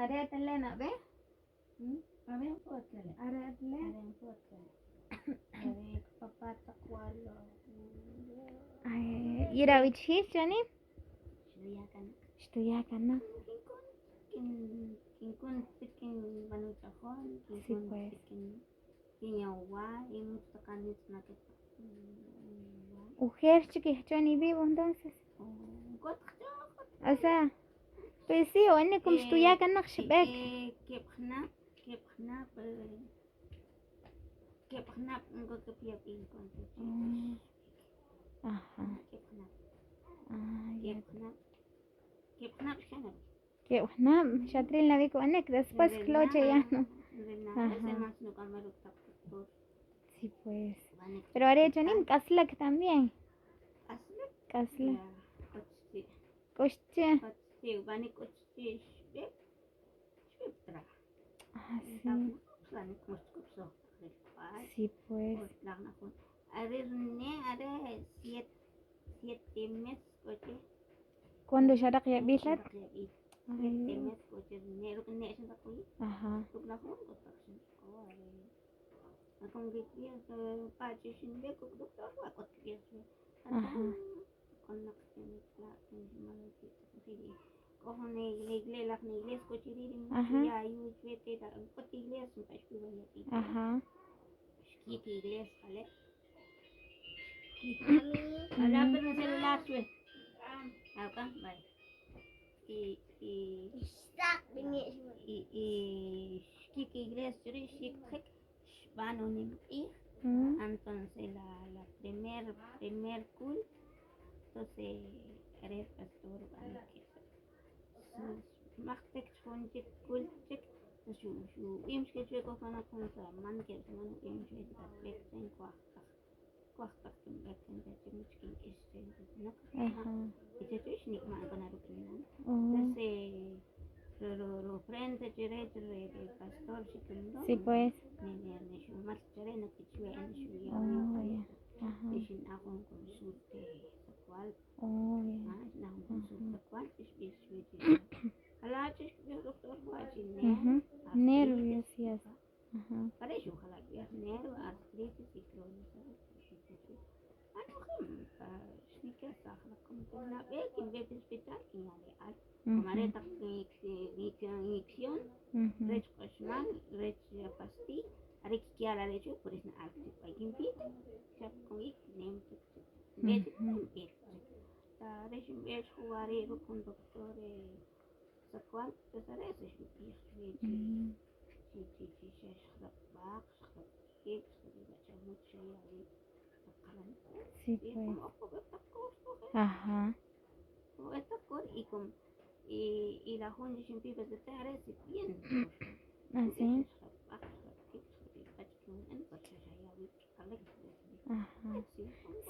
Are tale nab'e? Are potlele. Are tale? Are potlele. Are papá takwalo. Ay, ira wichil chanim? Xduya kana. Xtuya kana. Kin kin kun kin banuchajón, kin Sí, kun pues. kin kin yawa y mucho kanit na que. Ujer chiquijchoni vivo entonces. O sea, pues sí, o ene como xtuya kana xb'ek. Kepjnap, kepjnap, kepjnap ngo kepyapin con Ajá. Kepjnap, Ah, ya. kepjnap, kepjnap xanap. Kepjnap, xatril na biko anek, después cloche ya no. Ajá. Sí, pues. Pero are chanim kaslak también. Kaslak. Koxche. Ah, sí. Sí, pues. Are 7, 7 mes coche. Cuando xaraq yabilat? Ay, Ajá. Ajá. Ajá. Ajá. Entonces la primer culto, entonces era el pastor Machtek chik kul chik shu shu im shke chwe ko kana kon sa man ke man im shwe ta pek ten kwak kwak tak tum ek ten ta chim chkin is ten no Ajá. y che chwe shnik man kana ru kin Oh. entonces ro ro frente chere chere el pastor shikin Sí, pues. ne ne ne shu mal chere na ki chwe en shu ya Oh, ya. Ajá. shin akon consulte sa kwal Oh, ya. ah shin akon consulta kwal ish ish Ujú. Nervios y así. Ajá. Parece ojalá que nervio, artritis y crónica. Ujú. Ujú. Mm. Sí, pues. Ajá. Así. Ajá.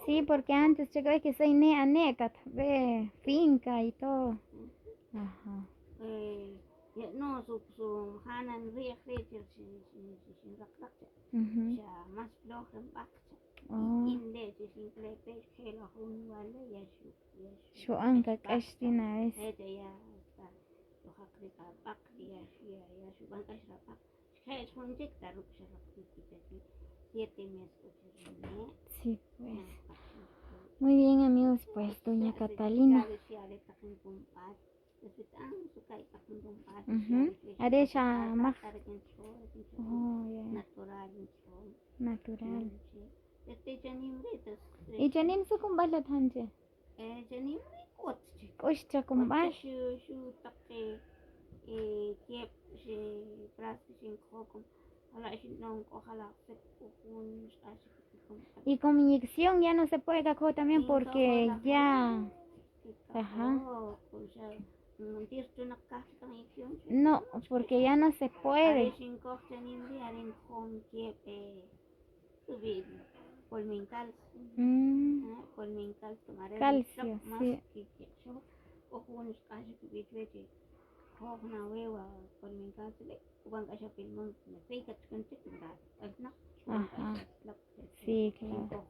Sí, porque antes, chico, es que soy nea neca, ve, finca y todo. Ajá. No, su su hanan riej riej Ujú. ya más floja en Oh. in leche sin lepe gelo un wale ya shu ya Shu anka k'axtina es. ya ya lo haqriqa baq ya ya ya shu ban k'axra baq xej junchik taruk 7 meses. Sí, pues. Muy bien, amigos, pues doña Catalina. Ujú. Are xa maj. Oh, ya. Natural. Natural. Y chanim su kumbal la tanche. K'uxcha kumbal. Shu shu taqi kep Y con inyección ya no se puede caco también porque ya. Ajá. No, porque ya no se puede. Calcio, sí. Ajá. Sí, claro.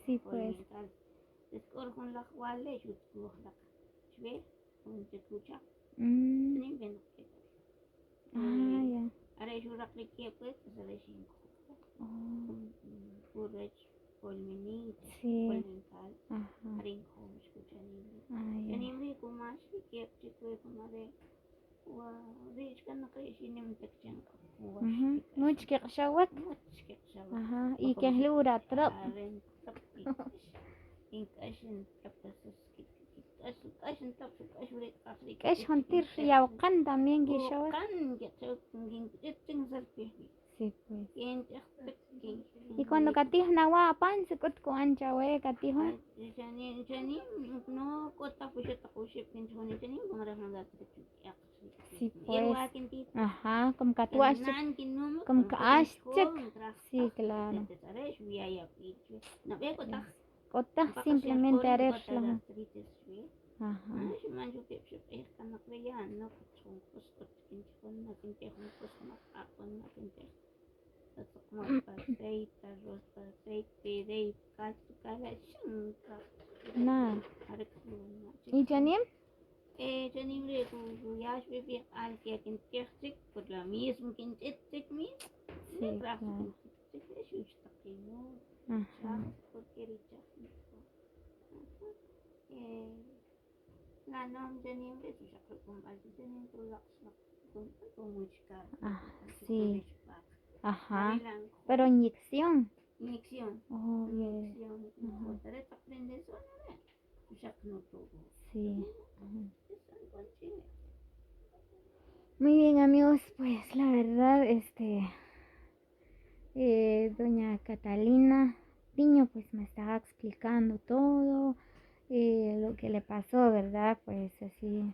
Sí, pues. Ah, ya. Oh. Sí. Ajá. Ah, ya. Ujú. Much kiqxawak. Ajá. Y que es lura trop. K'ex juntir yawqan también kixawak. Sí, pues. Y cuando katij nawa pan se k'ut ku'an chawe katijun. Sí, pues. Ajá, como katuax chik, como ka'ax chik. Sí, claro. K'otaj simplemente arer la. Ajá. Nada. ¿Y Janim? Sí, claro. Ajá. Ah, sí. Ajá. Pero inyección. Oh, bien. Ajá. Sí. Ajá. Muy bien, amigos, pues la verdad, doña Catalina Piño, pues me estaba explicando todo lo que le pasó, ¿verdad? Pues así,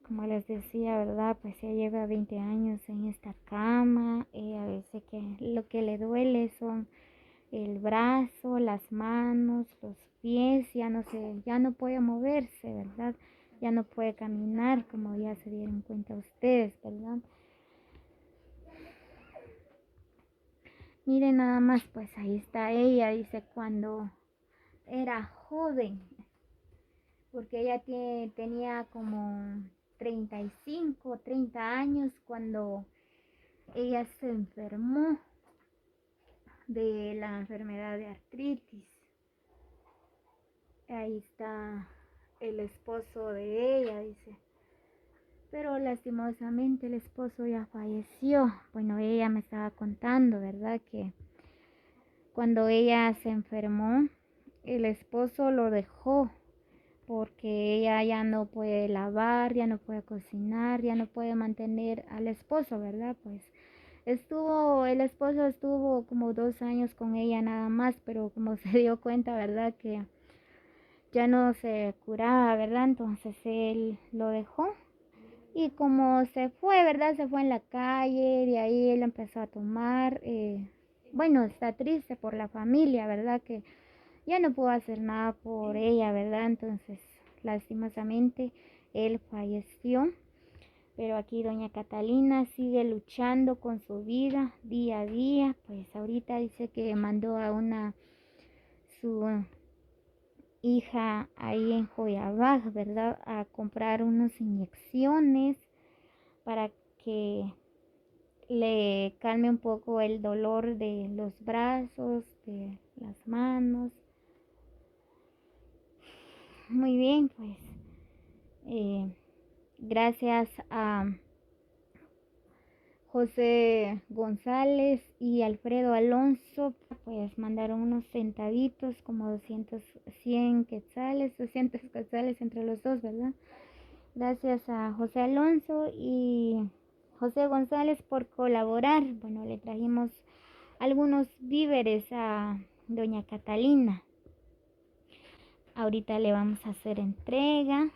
como les decía, ¿verdad? Pues ella lleva 20 años en esta cama, a veces que lo que le duele son el brazo, las manos, los pies, ya no se, ya no puede moverse, ¿verdad? Ya no puede caminar, como ya se dieron cuenta ustedes, ¿verdad? Miren nada más, pues ahí está ella, dice, cuando era joven, porque ella tenía como 35, 30 años cuando ella se enfermó de la enfermedad de artritis. Ahí está el esposo de ella, dice. Pero lastimosamente el esposo ya falleció. Bueno, ella me estaba contando, ¿verdad? Que cuando ella se enfermó, el esposo lo dejó porque ella ya no puede lavar, ya no puede cocinar, ya no puede mantener al esposo, ¿verdad? Pues el esposo estuvo como 2 años con ella nada más, pero como se dio cuenta, ¿verdad? Que ya no se curaba, ¿verdad? Entonces él lo dejó. Y como se fue, ¿verdad? Se fue en la calle, de ahí él empezó a tomar. Bueno, está triste por la familia, ¿verdad? Que ya no pudo hacer nada por ella, ¿verdad? Entonces, lastimosamente, él falleció. Pero aquí doña Catalina sigue luchando con su vida día a día. Pues ahorita dice que mandó a su hija ahí en Joyabaj, ¿verdad? A comprar unas inyecciones para que le calme un poco el dolor de los brazos, de las manos. Muy bien, pues gracias a José González y Alfredo Alonso, pues mandaron unos centavitos, como 200, 100 quetzales, 200 quetzales entre los dos, ¿verdad? Gracias a José Alonso y José González por colaborar. Bueno, le trajimos algunos víveres a doña Catalina. Ahorita le vamos a hacer entrega.